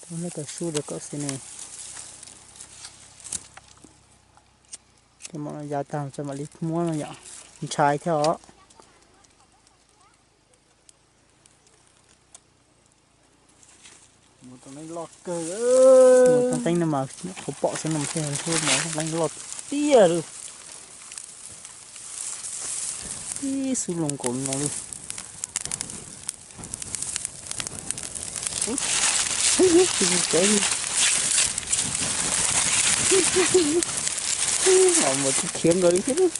Tau noj tau su rau kom xwb ne. Ces mam los ya tag tso mam li muab no yom. Ntshai thiab os. Mus tau teeb no mas qhuav pom xwb no mas thiaj li mus tau teeb loj tiag li. Ib xub loo nkaus no li. Mus khiav nkaus li thiab.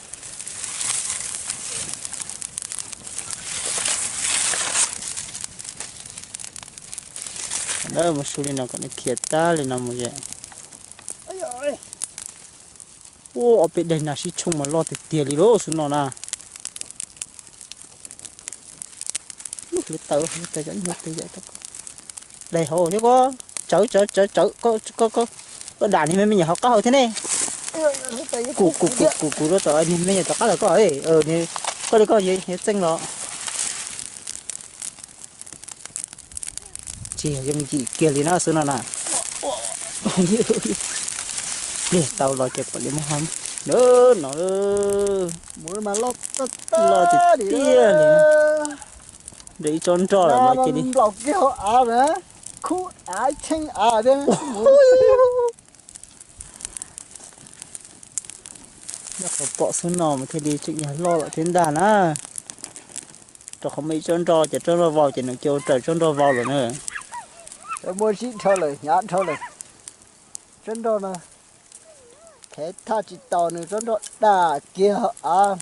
Ntawd mus su li no kom nws khiav tag li no mus es. Ua ob peb daim nas sib tshooj mas loj tiag tiag li lauj xwb no na. Lub taw, lub taw, daig hauv thiab koj. Tsawv tsawv tsawv tsawv, koj dam niag me me nyuam hauv qab hauv thiab ne. Kuv kuv kuv kuv kuv rau tom niag me nyuam tom qab lawm koj. Koj li koj yuav txeej los. Tsis yog yooj yim kiag li no xwb no na. Pliag tau los ces kom li muab hov. No, loj tiag tiag li. Nrog ib tsob nroj lawm mas cia li. Nplaum kiag hauv av na, khub av tsheej av thiab. Nyob qhov pom xwb no mas thiaj li tseem yog loj lawm thiab ntag na. Rau qhov muaj ib tsob nroj ces tsob nroj vau ces nws cia ua raws tsob nroj vau lawm na. Muaj zib dhau lawm, hnyav dhau lawm. Tsob nroj no khev thaj tsis tau nws tsob nroj dam kiag av.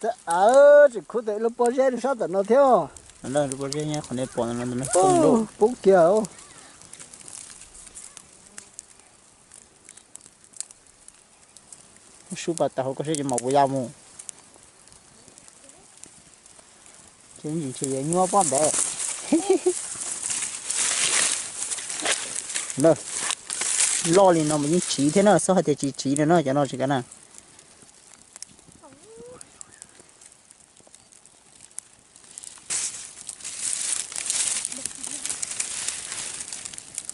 Txawm av tseem khub tau ib lub pob zeb rau sab tom no thiab. Lub pob zeb nyob qhov nej pom no poob kiag. Muab sub pas tau hauv koj seb ces mam ua ya mus. Ces ntsis ntshe yuav nyuaj pob ntev. Loj li no mas yeej tsiv thiab na, txhob hais tias tsis tsiv no na, cov no tsis kav na.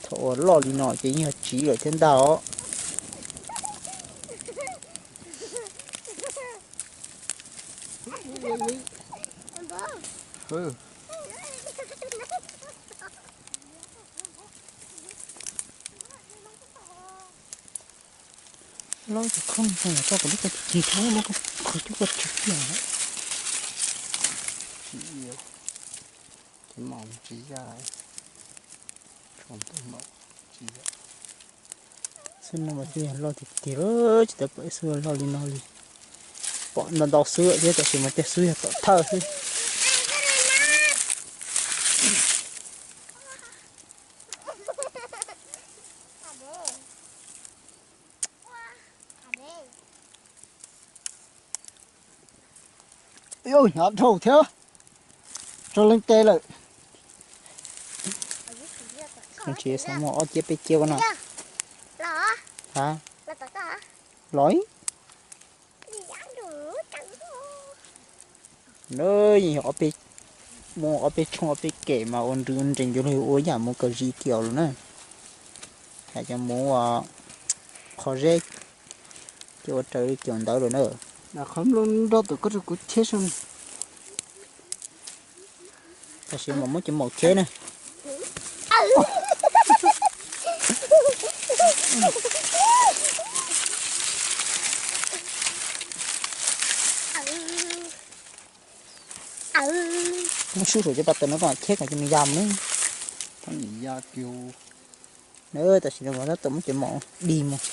Thaum uas loj li no ces yeej yog tsiv lawm thiab ntag os. Lawv tus kheej txog koj lub koj tus kheej txog lub koj khwv lub koj tsis tiag. Tsis maum tsis ya, tsis ya. Xwb no mas twb yog loj tiag tiag, tsis tau pom ib xub loj li no li. Pom ntau ntau xwb thiab, tab sis mas tej xub yog tom thawj xwb. Hnyav dhau thiab, raug leej tes lawm. Tsis xav muaj ob ciab peb ciab no. Ha, los. Nws yog ob peb, muaj ob peb tshooj ob peb kem mas ua nrees ua nrees yuav luag ua yam mus kawg zis kiag lawm na. Hais cov mus ua qhov zeb, ces ua raws li cov ntawd lawm na. Qhov nplooj nrog tus koj rau kuv cheb seb. Tam sim mas muab cov maum cheb na. Muab sub saum cov pas tawm no kom cheb kom cov nws ya mus na. Nws tam sim no mas tab tom muab cov maum dig mus.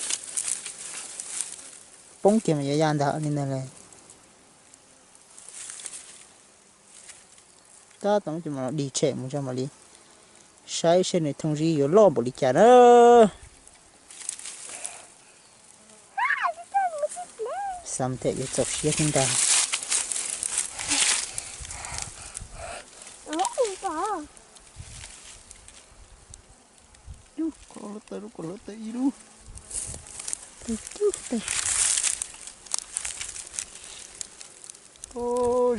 Poob kiag mas yuav ya ntag li ntag lauj. Tab tom muab cov maum no dig tshem mus tso mam li saib seb nws thooj zib yuav loj npaum li cas na. Xav tias yuav txaus siab thiab ntag. Lub ko lub taw, lub ko lub taw ib lub.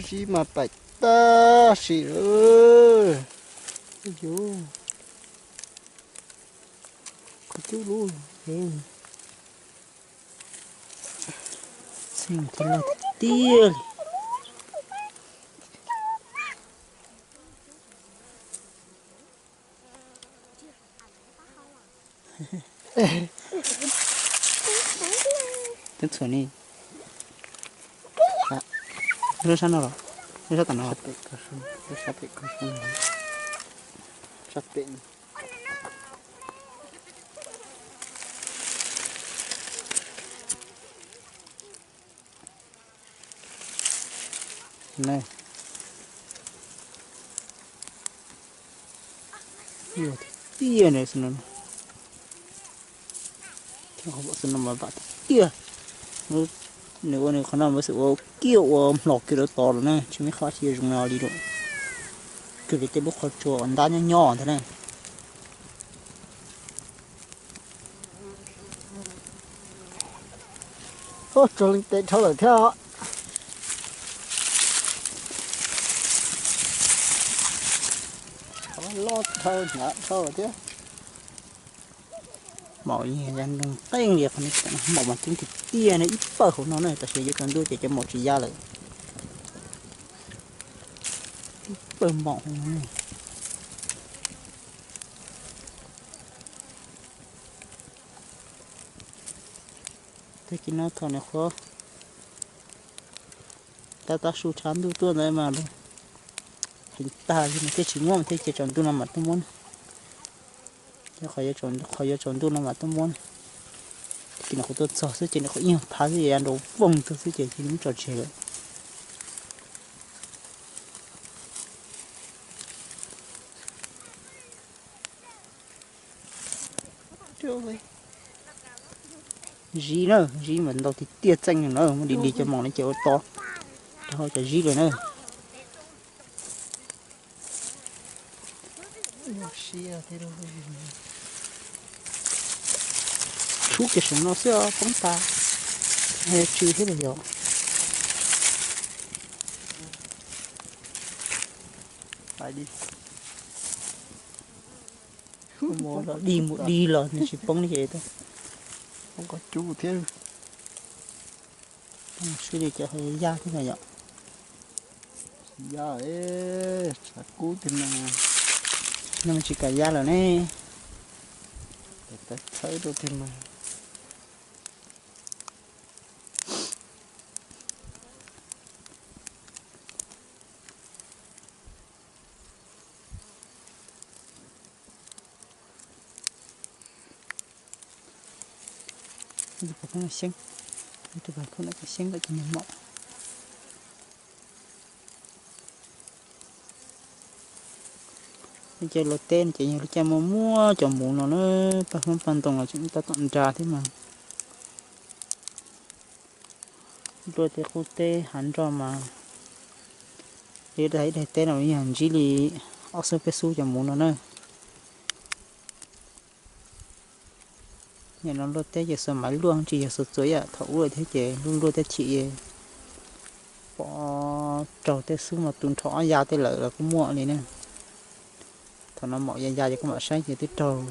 Zib mas paim tag sim lawm. Cub lub, txheej thiab loj tiag tiag li. Twb txhuam ni. Lub sab no los? Lub sab tam no. Sab pem, sab pem. Tiag tiag ne, xwb no. Xwb no mas vam tiag tiag. Nws ua nws qhov no mas xwb ua kiag ua mlom kiag rau tod lawm na, tsis muaj qhov tsis zoo no li lawm. Kawg li tej lub qhov tsua ntab nyob nyob ntag na. Ub, tsuag leej tes dhau lawm thiab. Loj dhau hnyav dhau lawm thiab. Maum yeej ya nroo qeej li qhov no, maum mas coob tiag tiag na, ib pawg hauv no na, tab sis yuav tsaus ntuj ces cov maum tsis ya lawm. Ib pawg maum hauv no. Tag kis no thaum nws qhuav tab tab su tshav ntuj tuaj ntawd mas heev tag li, nws thiaj tsis muab, mas thiaj cia tsaus ntuj no mam tuaj muab na. Qhov yuav tsaus ntuj no mam tuaj muab na. Tag kis no qhuav tuaj txog xwb ces nws qhuav ib nyuag phav xwb ces ya nrau voog tuaj xwb ces cia li muab tso tseg lawm. Zib na, zib mas ntau tiag tiag txeej na, muab di di cov maum no ces ua to rau hauv cov zib lawm na. Tshub kiag saum no xwb poob tas, tsw thiab los yog. Mus los dig mus dig los nws tsis poob li ces poob qhov cub thiab. Sib li cov qhov yaj thiab no yom. Yaj, tshav kub tiag mas. No mas tsis kam yaj lawm ne. Tawv txhawb rau tiag mas. Tus pom khub no xyeeb, tus pom khub no xyeeb kom cov niag maum. Cov luaj teb no ces yog li cas muaj muaj cov muv no na, paj hmoob paj ntoo los tseem tab tom nra thiab mas. Luaj teb qub teb hav nroj mas, li daim teb no yog ntsib li ob xub peb xub cov muv no na. Nim no luaj teb ces xuas maiv luaj tsis yog xuas txuas ib yam thaum ub lawm thiab ces luaj luaj teb chim pom raug tej xub mas tu nrho ob ya tej lawm los kuj muaj li na. Thaum no maum ya ya ces kuj mam saib ces twb raug,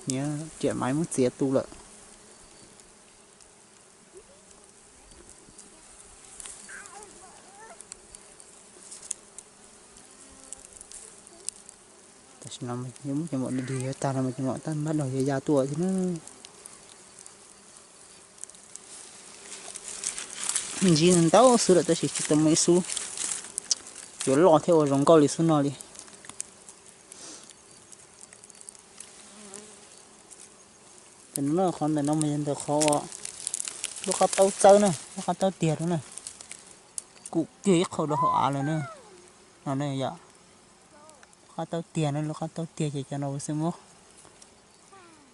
nyias riam maiv muab txiav tu lawm. Tam sim no yuav muab cov maum dig dig yuav tag no mas cov maum tab npab daug ya ya tuaj thiab na. Ntsib ntau xwb lawm tab sis tsis tau muaj ib xub yuav loj thiab ua zoo nkauj li xub no li. Tam no qhov ntawm no mas yog ntawm qhov lub qab taub txawb na, lub qab taub tiag rau na. Kuj kiag ib qho rau hauv av lawm na. No na yom, lub qab taub tiag na, lub qab taub tiag ces cov no xwb muab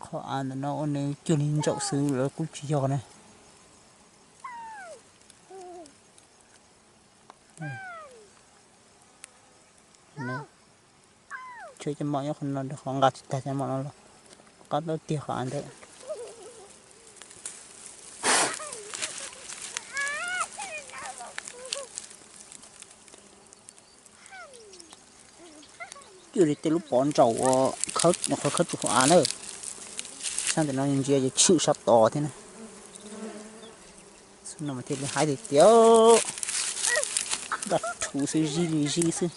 qhov av ntawm no ua nws cuag li ntsaum xwb lawm kuj tsis yog na. Tshuav cov maum nyob qhov no, qhov nqa tsis tag cov maum no los, qab taub tiag qhov av ntawd. Cuag li tej lub pov ntsaum uas khawb, qhov khawb tus hauv av na. Ntawm no ntsia ces tshwm sab tod thiab na. Xub no mas thiaj li haib tiag tiag, daj rhuv xwb, zij li zij xwb.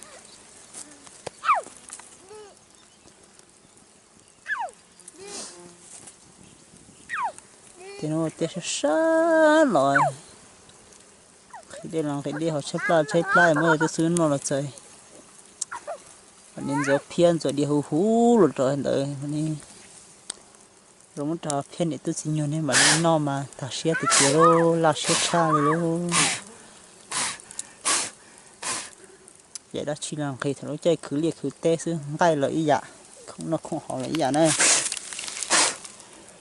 Tej no tej sab sab los, nqhis dej los nqhis dej, ho tshaib plab tshaib plab, muab tej xub no los txawm, mam li ntxuav phiab ntxuav diav huv huv los rau ntawd, mam li zoo muab rau phiab niam tub txiv nyuag nej mam li noj mas tag siab tiag tiag lauj, laj siab tshaj li lauj. Ces dab tsi los nqhis thaum lub caij khwv liaj khwv teb xwb, nqaij los ib yam, khoom noj khoom haus los ib yam na.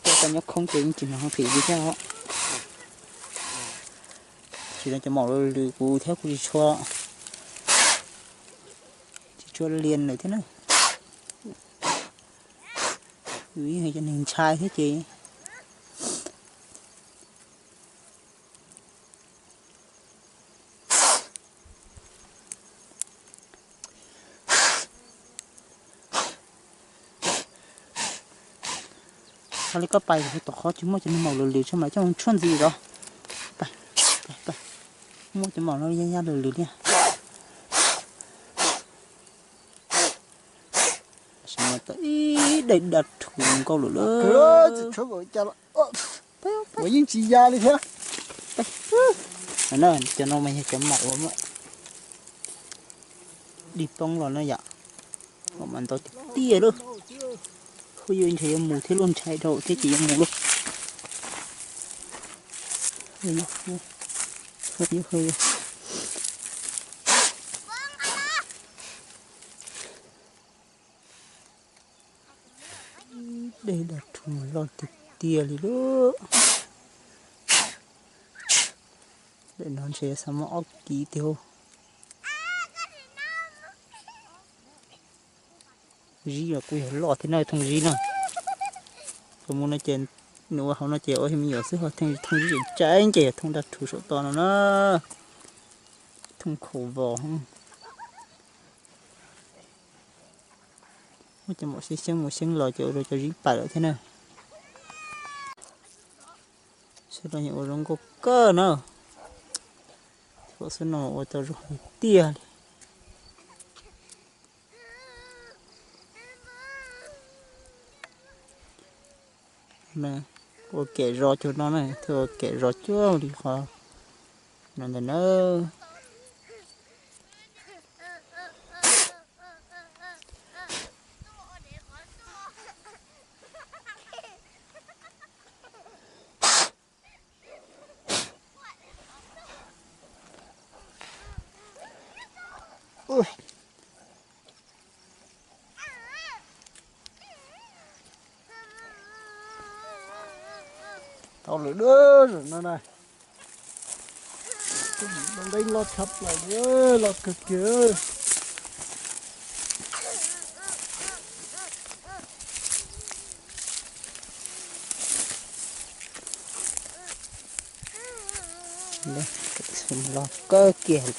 Coj tau nyob khoob ces yeej tsis hnov nqhis li thiab os. Tsis tau cov maum lwm kuv thiab kuv tsis tshua, tsis tshua lias lawm thiab na. Yus yeej yog cov neeg ntshai thiab ces. Hos li koj pais tom qhov tsis muaj cov neeg maum lwm lwm tso mas coj mus tshuaj ntxiv os. Pais, pais, muaj cov maum no yaj yaj lwm lwm thiab. Ib daim daj rhuv nkaus lawm lauj. Ua yeej tsis ya li thiab. Cov no mas yog cov maum ua dig poob los no yom. Maum mas ntau tiag tiag lauj. Hu yuav ntshe yuav mus thiab lauj, ntshai dhau thiab ces yuav mus lauj. Dej daj rhuv loj tiag tiag li lauj. Daim no ntshe xav muaj ob kiv tiag. Zib los kuj yog loj thiab na, thooj zib na. Qhov muag no ces nws ua hauv no ces ua me nyuam xwb, ho thooj zib tseem ceeb ces yog thooj daj rhuv saum toj no na. Thooj khaum vos. Muab cov maum xeeb xeeb mus xeeb los ces ua rau cov zib pais lawm thiab na. Sawv daws yeej ua zoo nkauj kawg na. Thaum xub no ua tau zoo tiag li. Ua kem zos cuag no na, thiaj ua kem zos cuag li qhov no ntag na. Tau lawm dab zaum no na. Dab nteeb loj tshaj plaws li, loj kawg kiag. Loj kawg kiag.